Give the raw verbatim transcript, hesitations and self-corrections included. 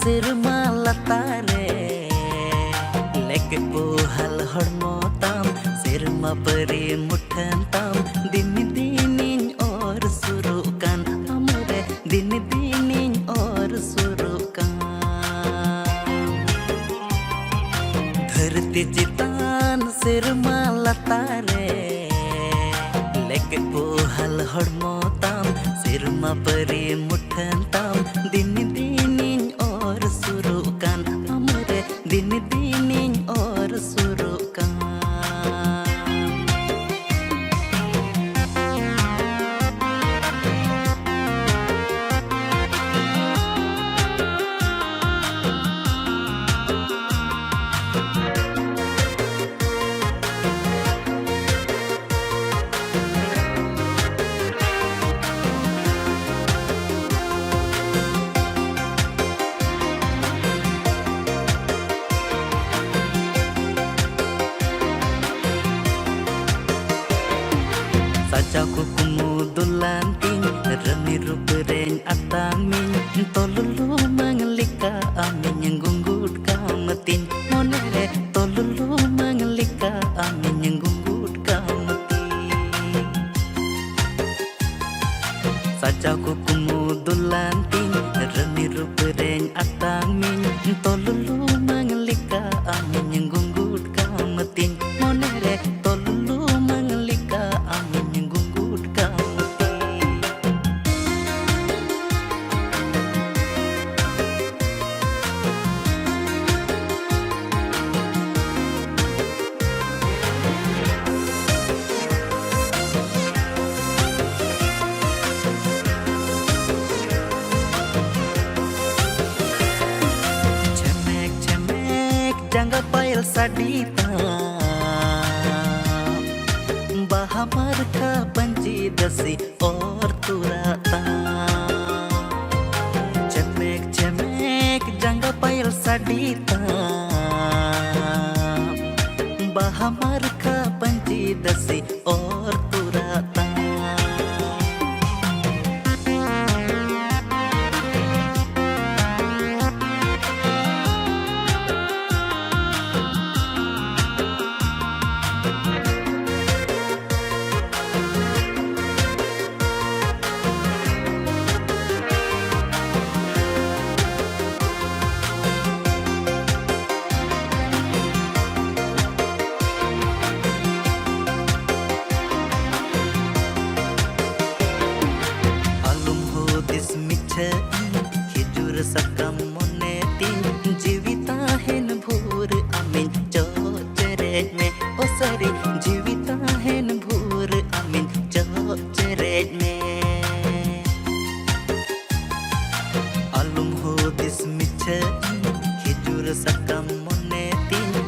ᱥᱮᱨᱢᱟ ᱞᱟᱛᱟᱨ ᱨᱮ ᱞᱮᱠ ᱯᱳᱦᱟᱞ ᱦᱚᱲᱢᱚ ᱛᱟᱢ, ᱥᱮᱨᱢᱟ ᱯᱟᱹᱨᱤ ᱢᱩᱴᱷᱟᱹᱱ ᱛᱟᱢ, ᱫᱤᱱ ᱫᱤᱱᱤᱧ ᱚᱨ ᱥᱩᱨᱩᱜ ᱠᱟᱱ ᱟᱢᱨᱮ, ᱫᱤᱱ ᱫᱤᱱᱤᱧ ᱚᱨ ᱥᱩᱨᱩᱜ ᱠᱟᱱ᱾ ᱫᱷᱟᱹᱨᱛᱤ ᱪᱮᱛᱟᱱ ᱥᱮᱨᱢᱟ ᱞᱟᱛᱟᱨ ᱨᱮ ᱞᱮᱠ ᱯᱳᱦᱟᱞ ᱦᱚᱲᱢᱚ ᱛᱟᱢ, ᱥᱮᱨᱢᱟ ᱯᱟᱹᱨᱤ ᱢᱩᱴᱷᱟᱹᱱ ᱛᱟᱢ, ᱫᱤᱱ ᱫᱤᱱᱤᱧ ᱚᱨ ᱥᱩᱨᱩᱜ ᱠᱟᱱ ᱟᱢᱨᱮ, ᱫᱤᱱ ᱫᱤᱱᱤᱧ ᱚᱨ ᱥᱩᱨᱩᱜ ᱠᱟᱱ᱾ ᱥᱟᱡᱟᱣ ᱠᱩᱠᱢᱩ ᱫᱩᱞᱟᱱ ᱛᱤᱧ, ᱨᱟᱹᱱᱤ ᱨᱩᱯ ᱨᱮᱧ ᱟᱛᱟᱝ ᱢᱤᱧ, ᱛᱚᱞ ᱞᱩᱢᱟᱹᱝ ᱞᱮᱠᱟ ᱟᱢᱤᱧ ᱜᱩᱸᱜᱩᱴ ᱠᱟᱢ ᱛᱤᱧ, ᱢᱚᱱᱮ ᱨᱮ ᱛᱚᱞ ᱞᱩᱢᱟᱹᱝ ᱞᱮᱠᱟ ᱟᱢᱤᱧ ᱜᱩᱸᱜᱩᱴ ᱠᱟᱢ ᱛᱤᱧ᱾ ᱥᱟᱡᱟᱣ ᱠᱩᱠᱢᱩ ᱫᱩᱞᱟᱱ ᱛᱤᱧ, ᱨᱟᱹᱱᱤ ᱨᱩᱯ ᱨᱮᱧ ᱟᱛᱟᱝ ᱢᱤᱧ, ᱛᱚᱞ ᱞᱩᱢᱟᱹᱝ ᱞᱮᱠᱟ ᱟᱢᱤᱧ ᱜᱩᱸᱜᱩᱴ ᱠᱟᱢ ᱛᱤᱧ, ᱢᱚᱱᱮ ᱨᱮ ᱛᱚᱞ ᱞᱩᱢᱟᱹᱝ ᱞᱮᱠᱟ ᱟᱢᱤᱧ ᱜᱩᱸᱜᱩᱴ ᱠᱟᱢ ᱛᱤᱧ᱾ ᱪᱷᱮᱢᱮᱠ ᱪᱷᱮᱢᱮᱠ ᱡᱟᱸᱜᱟ ᱯᱟᱭᱮᱞ ᱥᱟᱰᱮ ᱛᱟᱢ, ᱵᱟᱦᱟ ᱢᱟᱨᱠᱷᱟ ᱯᱟᱹᱧᱪᱤ ᱫᱟᱹᱥᱤ ᱚᱨ ᱛᱩᱨᱟᱜ ᱛᱟᱢ᱾ ᱪᱷᱮᱢᱮᱠ ᱪᱷᱮᱢᱮᱠ ᱡᱟᱸᱜᱟ ᱯᱟᱭᱮᱞ ᱥᱟᱰᱮ ᱛᱟᱢ, ᱵᱟᱦᱟ ᱢᱟᱨᱠᱷᱟ ᱯᱟᱹᱧᱪᱤ ᱫᱟᱹᱥᱤ ᱚᱨ ᱛᱩᱨᱟᱜ ᱛᱟᱢ᱾ ᱢᱤᱪᱷᱟᱹ ᱤᱧ ᱠᱷᱤᱡᱩᱨ ᱥᱟᱠᱟᱢ ᱢᱚᱱᱮ ᱛᱤᱧ ᱡᱤᱣᱤ ᱛᱟᱦᱮᱱ ᱵᱷᱳᱨ ᱟᱢᱤᱧ ᱪᱚᱜ ᱪᱮᱨᱮᱡ ᱢᱮ ᱚ ᱥᱟᱹᱨᱤ ᱡᱤᱣᱤ ᱛᱟᱦᱮᱱ ᱵᱷᱳᱨ ᱟᱢᱤᱧ ᱪᱚᱜ ᱪᱮᱨᱮᱡ ᱢᱮ ᱟᱞᱚᱢ ᱦᱩᱫᱤᱥ ᱢᱤᱪᱷᱟᱹ ᱤᱧ ᱠᱷᱤᱡᱩᱨ ᱥᱟᱠᱟᱢ ᱢᱚᱱᱮ ᱛᱤᱧ